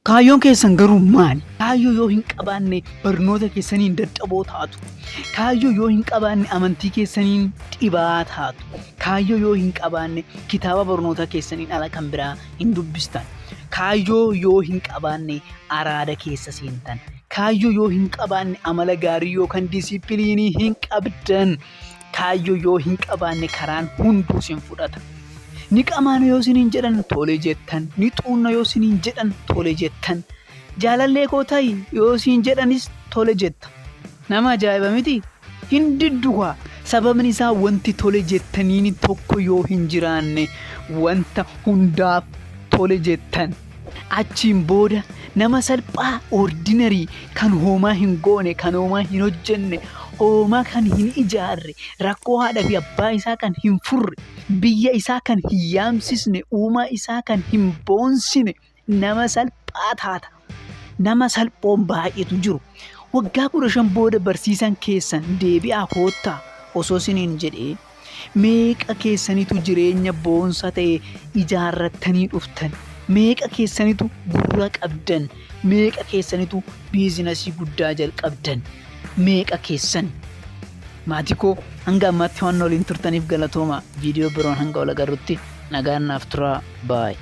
Kaayyoon keessan garuu maali? Kaayyoo yoo hin qabaanne barnoota keessaniin dadhaboo taatu. Kaayyoo yoo hin qabaanne amantii keessaniin dhibaa taatu. Kaayyoo yoo hin qabaanne kitaaba barnoota keessaniin ala kan biraa hin dubbistan. Kaayyoo yoo hin qabaanne araada keessa seentan. Kaayyoo yoo hin qabaanne amala gaarii yookaan disiipiliinii hin qabdan. Kaayyoo yoo hin qabaanne karaan hunduu sin fudhata. Ni qamaana yoo isiniin jedhan tole jettan. Ni xuunna yoo isiniin jedhan tole jettan. Jaalallee koo ta'i yoo isiin jedhanis tole jetta. Nama ajaa'iba miti? Hin diddu kaa. Sababni isaa wanti tole jettaniin tokko yoo hin jiraanne wanta hundaaf tole jettan. Achiin booda nama salphaa ordinary kan hoomaa hin goone, kan hoomaa hin hojjenne, hoomaa kan hin ijaarre, rakkoo haadha fi abbaa isaa kan hin furre, biyya isaa kan hin yaamsisne, uumaa isaa kan hin boonsine nama salphaa taata. Nama salphoon baay'eetu jiru. Waggaa 15 booda barsiisaan keessan deebi'aa koottaa osoo isiniin jedhee Meeqa keessanitu jireenya boonsaa ta'e ijaarrattanii dhuftan? Meeqa keessanitu gurra qabdan? Meeqa keessanitu biizinasii guddaa jalqabdan? Meeqa keessan? Maatii koo hanga ammaatti waan waliin turtaniif galatooma. Viidiyoo biroon hanga wal agarrutti nagaan naaf turaa. Baay.